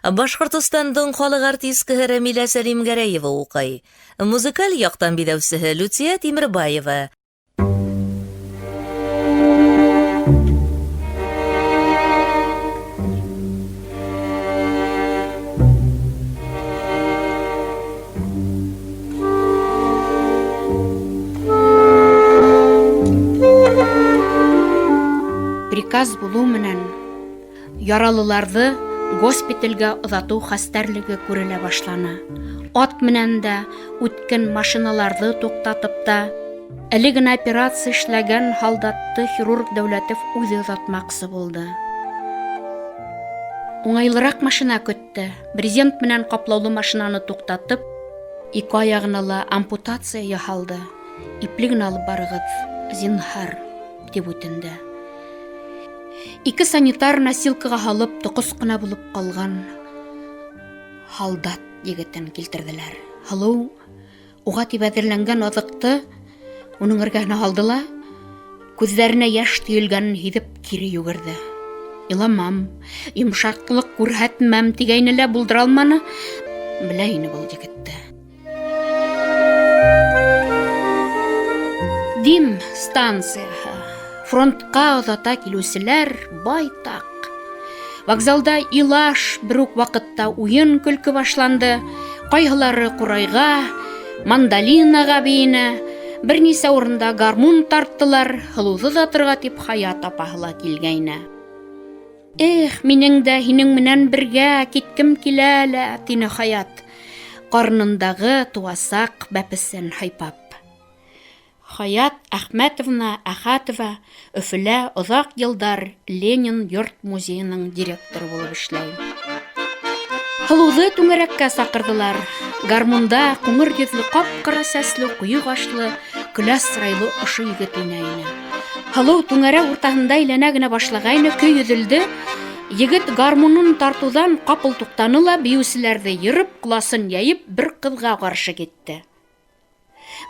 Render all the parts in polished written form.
Башҡортостандың халыҡ артисткаһы Рәмилә Сәлимгәрәева уҡый. Музыкаль яҡтан биҙәүсеһе Люция Тимербаева. Приказ булыу менән яралыларҙы госпитальгә оҙатыу хәстәрлеге күрелә башланы. Ат менән дә, үткен машиналарҙы туҡтатып та, әле генә операция эшләгән һалдатты хирург Дәүләтов үҙе оҙатмаҡсы булды. Уңайлыраҡ машина көттө. Брезент менән ҡаплаулы машинаны туҡтатып, ике аяғына ла ампутация яһалды. Ипле генә алып барығыҙ, зинһар, тип үтенде. Ике санитар носилкаға һалып, тоҡос ҡына булып ҡалған һалдат егетен килтерҙеләр. Һылыу уға тип әҙерләнгән аҙыҡты уның эргәһенә һалды ла, күҙҙәренә йәш төйөлгәнен һиҙеп, кире йүгерҙе. Иламам, йомшаҡлыҡ күрһәтмәм тигәйне лә булдыра алманы. Белә ине был егетте. Дим станцияһы. Фронтҡа оҙата килеүселәр байтаҡ. Вокзалда илаш, бер үк ваҡытта уйын-көлкө башланды. Ҡайһылары ҡурайға, мандолинаға бейенә, бер нисә урында гармун тарттылар, һылыуҙы оҙатырға тип Хаят апаһы ла килгәйне. Эх, минең дә һинең менән бергә киткем килә лә, тине Хаят, ҡарынындағы тыуасаҡ бәпесен һыйпап. Хаят Әхмәтовна Әхәтова Өфөлә оҙаҡ йылдар Ленин йорт музейының директоры булып эшләй. Һылыуҙы түңәрәккә саҡырҙылар. Гармунда ҡуңыр йөҙлө, ҡап-ҡара сәсле, ҡуйы ҡашлы, көләс сырайлы ошо егет уйнай ине. Һылыу түңәрәк уртаһында әйләнә генә башлағайны, көй өҙөлдө. Егет гармунын тартыуҙан ҡапыл туҡтаны ла, бейеүселәрҙе йырып, ҡоласын йәйеп, бер ҡыҙға ҡаршы китте.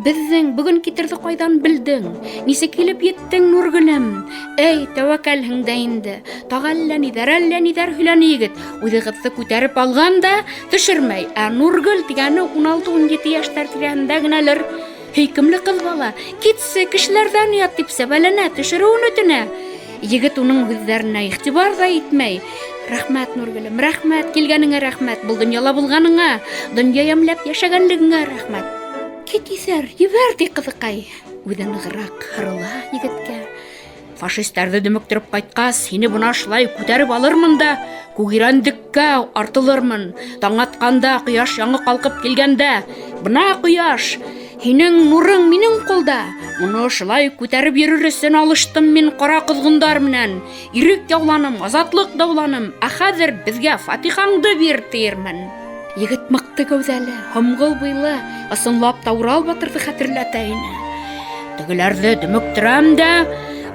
Беҙҙең бөгөн китерҙе ҡайҙан белдең? Нисек килеп еттең, Нургөлөм? Эй, тәүәккәлһең дә инде. Тағы әллә ниҙәр, әллә ниҙәр һөйләне егет. Үҙе ҡыҙҙы күтәреп алған да төшөрмәй. Ә Нургөл тигәне 16-17 йәштәр тирәһендә генәлер. Һөйкөмлө ҡыҙ бала. Китсе, кешеләрҙән оят дип сәбәләнә, төшөрөүен үтенә. Егет уның һүҙҙәренә игътибар ҙа итмәй. Рәхмәт, Нургөлөм, рәхмәт, килгәнеңә рәхмәт, был донъяла булғаныңа, донъя ямьләп йәшәгәнлегеңә рәхмәт. Кит, иҫәр, ебәр, ти ҡыҙыҡай. Үҙе нығыраҡ һырыла егеткә. Фашистәрҙе дөмөктөрөп ҡайтҡас, һине бына шулай күтәреп алырмын да, Күгирәндеккә артылырмын. Таң атҡанда, ҡояш яңы ҡалҡып килгәндә, бына ҡояш, һинең нурың минең ҡулда. Моны шулай күтәреп йөрөр өсөн алыштым мин ҡара ҡоҙғондар менән. Ирек яуланым, азатлык дауланым, ә хәҙер беҙгә фатихаңды бир, тиермен. Егет мыҡты кәүҙәле, һомғол буйлы, ысынлап та Урал батырҙы хәтерләтә ине. Тегеләрҙе дөмөктөрәм дә,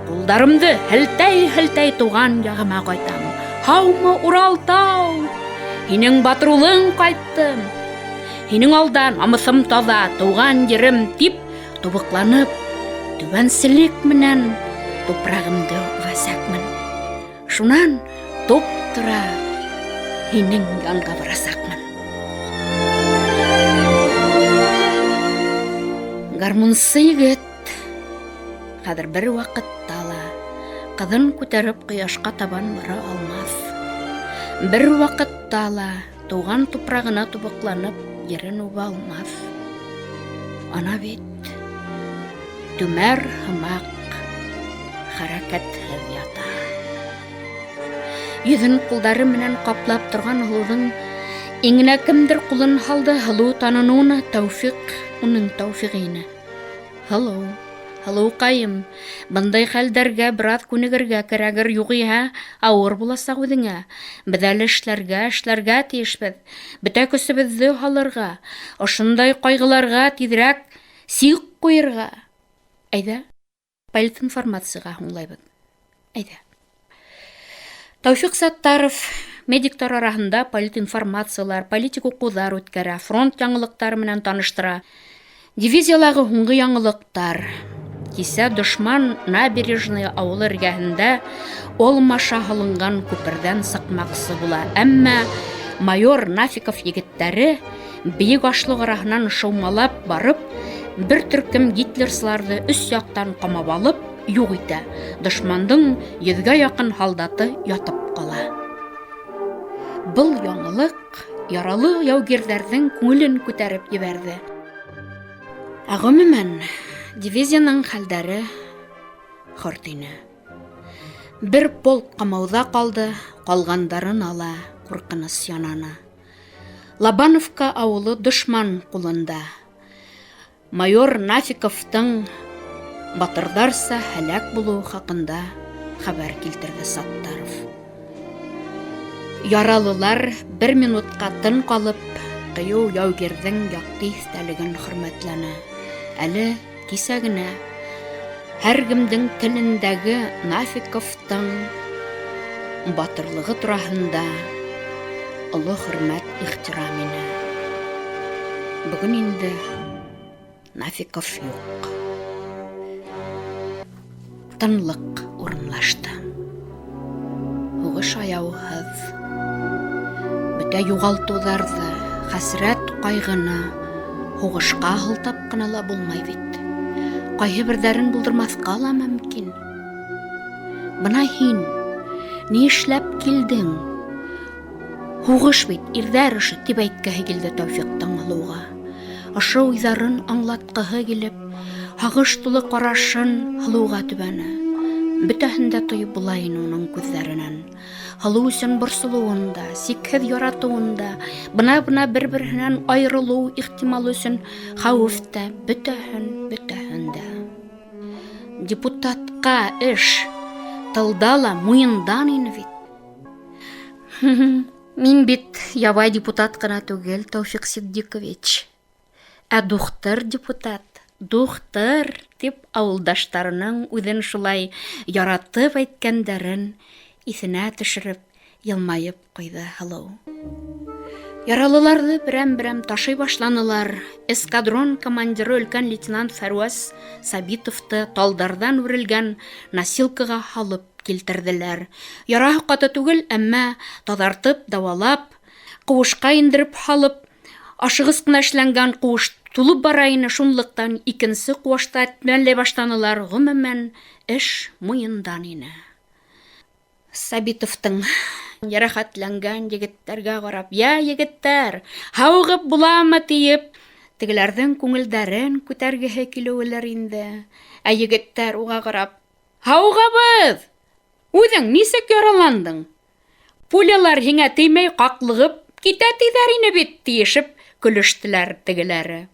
ҡулдарымды һелтәй-һелтәй туған яғыма ҡайтам. Һаумы, Урал тау! Һинең батыр улың ҡайтты. Һинең алда намыҫым таҙа, тыуған ерем, тип тубыҡланып, түбәнселек менән тупрағымды үбәсәкмен. Шунан туп-тура һинең янға барасаҡмын. Гармунсы егет хәҙер бер ваҡытта ла ҡыҙын күтәреп ҡояшҡа табан бара алмаҫ. Бер ваҡытта ла тыуған тупрағына тубыҡланып ерен үбә алмаҫ. Ана бит түмәр һымаҡ хәрәкәтһеҙ ята. Йөҙөн ҡулдары менән ҡаплап торған һылыуҙың иңенә кемдер ҡулын һалды. Һылыу таныны уны, Тәүфиҡ, уның Тәүфиғе ине. Һылыу, һылыуҡайым, бындай хәлдәргә бераҙ күнегергә кәрәгер, юғиһә ауыр буласаҡ үҙеңә. Беҙ әле эшләргә, эшләргә тейешбеҙ. Бөтә көсөбөҙҙө һалырға, ошондай ҡайғыларға тиҙерәк сик ҡуйырға. Әйҙә, политинформацияға һуңлайбыҙ. Әйҙә. Тәүфиҡ Саттаров медиктар араһында политинформациялар, политик уҡыуҙар үткәрә, фронт яңылыҡтары менән таныштыра. Дивизиялағы һуңғы яңылыҡтар. Кисә дошман Набережная ауылы эргәһендә Олмаша һалынған күперҙән сыҡмаҡсы була, әммә Майор Нафиков егеттәре бейек ашлыҡ араһынан шыумалап барып, бер төркөм гитлерсыларҙы өс яҡтан ҡамап алып, юҡ итә. Дошмандың йөҙгә яҡын һалдаты ятып ҡала. Был яңылыҡ яралы яугирҙәрҙең күңелен күтәреп ебәрҙе. Ә ғөмүмән, дивизияның хәлдәре хөрт ине. Бер полк ҡамауҙа ҡалды, ҡалғандарын ала ҡурҡыныс янаны. Лобановка ауылы дошман ҡулында. Майор Нафиковтың батырҙарса һәләк булыуы хаҡында хәбәр килтерҙе Саттаров. Яралылар бер минутҡа тын ҡалып, ҡыйыу яугирҙең яҡты иҫтәлеген хөрмәтләне. Әле кисә генә һәр кемдең телендәге Нафиковтың батырлығы тураһында оло хөрмәт, ихтирам ине. Бөгөн инде Нафиков юҡ. Тынлыҡ урынлашты. Һуғыш аяуһыҙ. Бөтә юғалтыуҙарҙы, хәсрәт-ҡайғыны һуғышҡа һылтап ҡына ла булмай бит. Ҡайһы берҙәрен булдырмаҫҡа ла мөмкин. Бына һин ни эшләп килдең? Һуғыш бит ирҙәр эше, тип әйткеһе килде Тәүфиҡтың Һылыуға. Ошо уйҙарын аңлатҡыһы килеп, һағыш тулы ҡарашын Һылыуға төбәне. Бөтәһен дә тойоп була ине уның күҙҙәренән. Һылыу өсөн борсолоуын да, сикһеҙ яратыуын да, бына-бына бер-береһенән айырылыу ихтималы өсөн хәүеф тә, бөтәһен, бөтәһен дә. Депутатҡа эш тылда ла муйындан ине бит. Мин бит ябай депутат ҡына түгел, Тәүфиҡ Ситдиҡович, ә духтыр депутат, духтыр, тип ауылдаштарының үҙен шулай яратып әйткәндәрен иҫенә төшөрөп, йылмайып ҡуйҙы Һылыу. Яралыларҙы берәм-берәм ташый башланылар. Эскадрон командиры өлкән лейтенант Фәрүәз Сабитовты талдарҙан үрелгән носилкаға һалып килтерҙеләр. Яраһы ҡаты түгел, әммә таҙартып, дауалап, ҡыуышҡа индереп һалып, ашығыс ҡына эшләнгән ҡыуыш тулып бара ине, шунлыҡтан икенсе ҡыуышта әтмәлләй башланылар. Ғөмүмән, эш муйындан ине. Сабитовтың йәрәхәтләнгән егеттәргә ҡарап, "Йә, егеттәр, һауығып буламы?" тиеп, тегеләрҙең күңелдәрен күтәргеһе килеүелер инде. Ә егеттәр уға ҡарап, "Һауығабыҙ! Үҙең нисек яраландың? Пулялар һиңә теймәй ҡаҡлығып китә тиҙәр ине бит", тиешеп көлөштөләр тегеләре.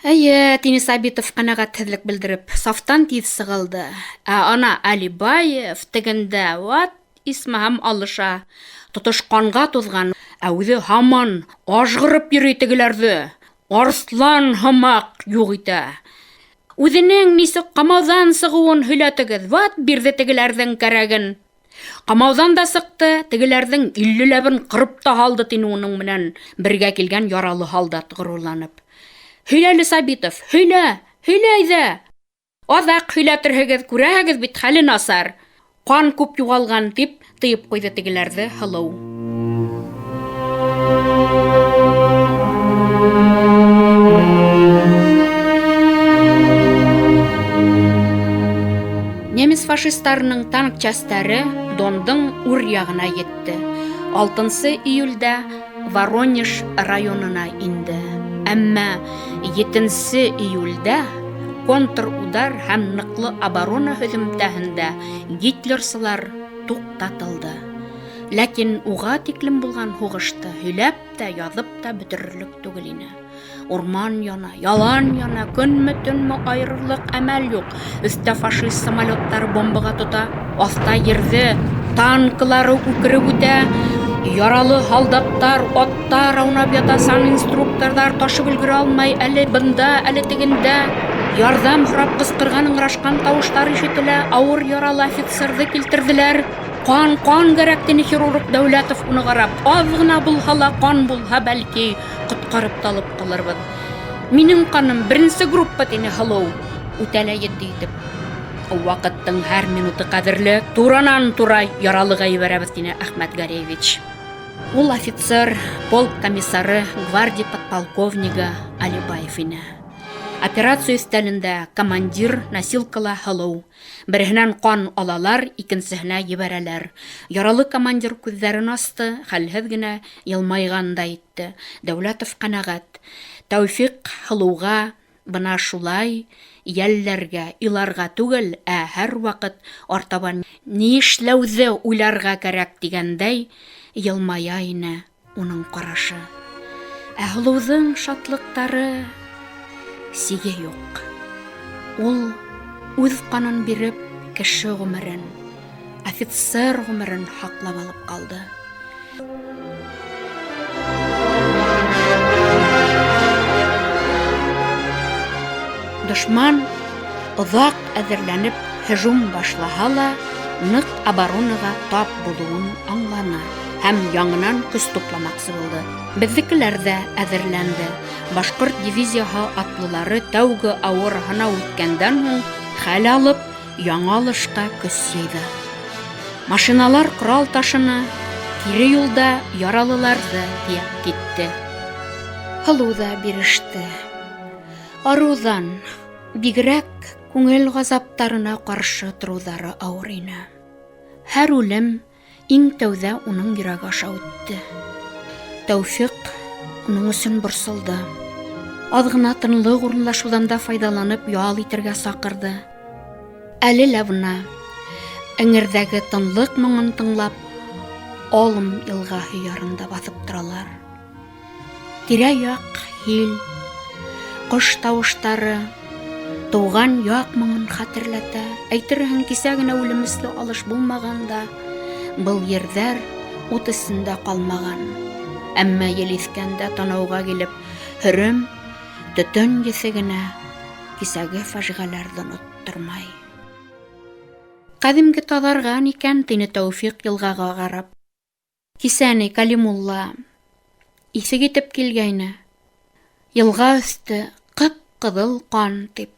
Әйе, тине Сабитов ҡәнәғәтһеҙлек белдереп, сафтан тиҙ сығылды. Ә ана Алибаев тегендә ват исмаһам алыша. Тотош ҡанға туҙған, ә үҙе һаман ажғырып йөрөй тегеләрҙе. Арыҫлан һымаҡ юҡ итә. Үҙенең нисек ҡамауҙан сығыуын һөйләтегеҙ, ват бирҙе тегеләрҙең кәрәген. Ҡамауҙан да сыҡты, тегеләрҙең иллеләбен ҡырып та һалды, тине уның менән бергә килгән яралы һалдат ғорурланып. Һөйлә әле, Сабитов, һөйлә, һөйлә әйҙә. Аҙаҡ һөйләтерһегеҙ, күрәһегеҙ бит, хәле насар. Ҡан күп юғалған, тип тыйып ҡуйҙы тегеләрҙе Һылыу. Немец фашисттарының танк частьтары Дондың үр яғына етте. 6 июльдә Воронеж районына инде. Әмма 7 июльдә контр-удар һәм ныҡлы оборона һөҙөмтәһендә гитлерсылар туҡтатылды. Ләкин уға тиклем булған һуғышты һөйләп тә, яҙып та бөтөрөрлөк түгел ине. Урман яна, ялан яна, көнме, төнме айырырлыҡ әмәл юҡ. Өҫтә фашист самолеттары бомбаға тота, аҫта ерҙе танкылары үкереп үтә. Яралы һалдаттар, аттар аунап ята, санинструкторҙар ташып өлгөрә алмай, әле бында, әле тегендә. Ярҙам һорап ҡысҡырған, ыңғырашҡан тауыштар ишетелә, ауыр яралы офицерҙы килтерҙеләр. Ҡан, ҡан кәрәк, тине хирург Дәүләтов уны ҡарап. Аҙ ғына булһа ла ҡан булһа, бәлки, ҡотҡарып та алып ҡалырбыҙ. Минең ҡаным беренсе группа, тине Һылыу, үтә лә етди итеп. Ваҡыттың һәр минуты ҡәҙерле, туранан-тура яралыға ебәрәбеҙ, тине Әхмәт Гәрәевич. Ул офицер, полк комиссары, гвардия подполковнигы Алибаев ине. Операция өҫтәлендә командир носилкала һылыу. Береһенән ҡан алалар, икенсеһенә ебәрәләр. Яралы командир күҙҙәрен асты, хәлһеҙ генә йылмайғандай итте. Дәүләтов ҡәнәғәт. Тәүфиҡ һылыуға бына шулай йәлләргә, иларға түгел, ә һәр ваҡыт артабан ни эшләүҙе уйларға кәрәк тигәндәй йылмая ине уның ҡарашы. Ә һылыуҙың шатлыҡтары сиге юҡ. Ул үҙ ҡанын биреп кеше ғүмерен, офицер ғүмерен һаҡлап алып ҡалды. Дошман оҙаҡ әҙерләнеп һөжүм башлаһа ла, ныҡ оборонаға тап булыуын аңланы һәм яңынан көс тупламаҡсы булды. Беҙҙекеләр ҙә әҙерләнде. Башҡорт дивизияһы атлылары тәүге ауыр һынау үткәндән һуң хәл алып, яңы алышҡа көс йыйҙы. Машиналар ҡорал ташыны, кире юлда яралыларҙы тейәп китте. Һылыу ҙа биреште. Арыуҙан бигерәк күңел ғазаптарына ҡаршы тороуҙары ауыр ине. Һәр үлем иң тәүҙә уның йөрәге аша үтте. Тәүфиҡ уның өсөн борсолдо. Аҙ ғына тынлыҡ урынлашыуҙан да файҙаланып ял итергә саҡырҙы. Әле лә бына эңерҙәге тынлыҡ моңон тыңлап, Олом йылғаһы ярында баҫып торалар. Тирә-яҡ һил, ҡош тауыштары, тыуған яҡ моңон хәтерләтә. Әйтерһең, кисә генә үлемесле алыш булмаған да, был ерҙәр ут эсендә ҡалмаған. Әммә ел иҫкәндә танауға килеп, һөрөм, төтөн еҫе генә кисәге фажиғәләрҙе оноттормай. Ҡәҙимге таҙарған икән, тине Тәүфиҡ йылғаға ҡарап. Кисә ни Калимулла иҫе китеп килгәйне. Йылға өҫтө ҡып-ҡыҙыл ҡан тип.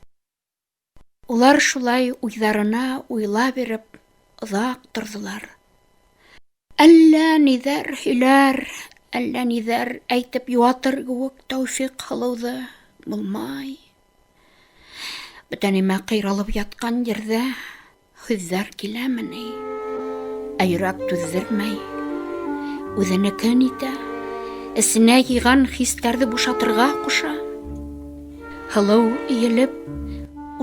Улар шулай уйҙарына уйла биреп оҙаҡ торҙолар. Әллә ниҙәр һөйләр, әллә ниҙәр әйтеп йыуатыр кеүек Тәүфиҡ һылыуҙы булмай. Бөтә нимә ҡыйралып ятҡан ерҙә һүҙҙәр киләме ни? Ә йөрәк түҙҙермәй. Үҙенекен итә, эсенә йыйған хистәрҙе бушатырға ҡуша. Һылыу эйелеп,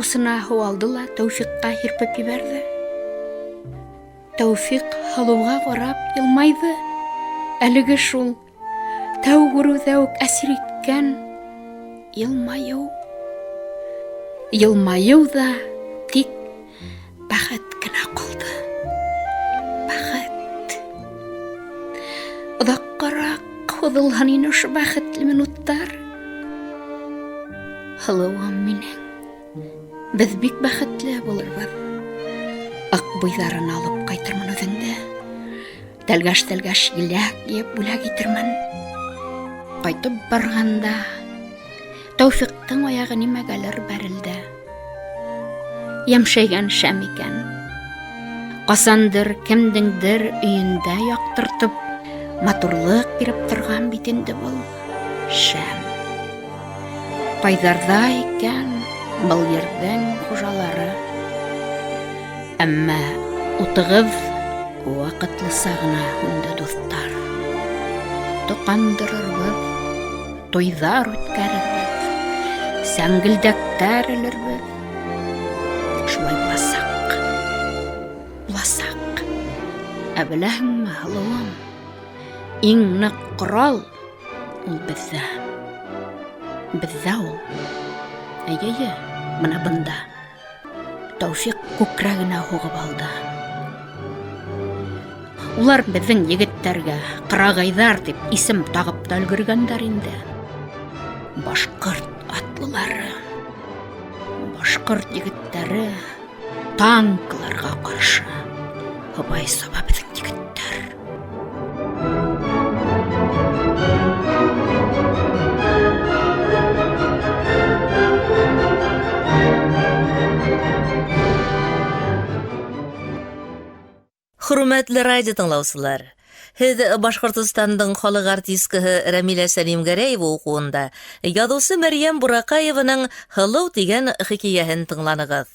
усына һыу алды ла Тәүфиҡҡа һирпеп ебәрҙе. Тәүфиҡ һылыуға ҡарап йылмайҙы. Әлеге шул Тәү күреүҙә үк әсир иткән йылмайыу. Йылмайыу ҙа тик бәхет кенә ҡалды. Бәхет. Оҙаҡҡараҡ һуҙылһын ине ошо бәхетле минуттар. Һылыуым минең. Беҙ бик бәхетле булырбыҙ. Аҡ буйҙарын алып ҡайтырмын үҙеңде. Тәлгәш-тәлгәш еләк йыйып бүләк итермен. Ҡайтып барғанда Тәүфиҡтең аяғы нимәгәлер бәрелде. Йәмшәйгән шәм икән. Ҡасандыр кемдеңдер өйөндә яҡтыртып, матурлыҡ биреп торған бит инде был шәм. Ҡайҙарҙа икән был ерҙең хужалары? Әммә утығыҙ ваҡытлыса ғына һүнде, дуҫтар. Тоҡандырырбыҙ, туйҙар үткәрербеҙ, сәңгелдәктәр элербеҙ. Шулай буласаҡ. Буласаҡ. Ә беләһеңме, һылыуым, иң ныҡ ҡорал ул беҙҙә. Беҙҙә ул. Эйе, бына бында. Тәүфиҡ күкрәгенә һуғып алды. Улар беҙҙең егеттәргә ҡырағайҙар тип исем тағып та өлгөргәндәр инде. Башҡорт атлылары, башҡорт егеттәре танкларға ҡаршы һыбай саба беҙҙең егеттәр. Хөрмәтле радио тыңлаусылар, Һеҙ Башҡортостандың халыҡ артисткаһы Рәмилә Сәлимгәрәева уҡыуында яҙыусы Мәрйәм Бураҡаеваның «Һылыу» тигән хикәйәһен тыңланығыҙ.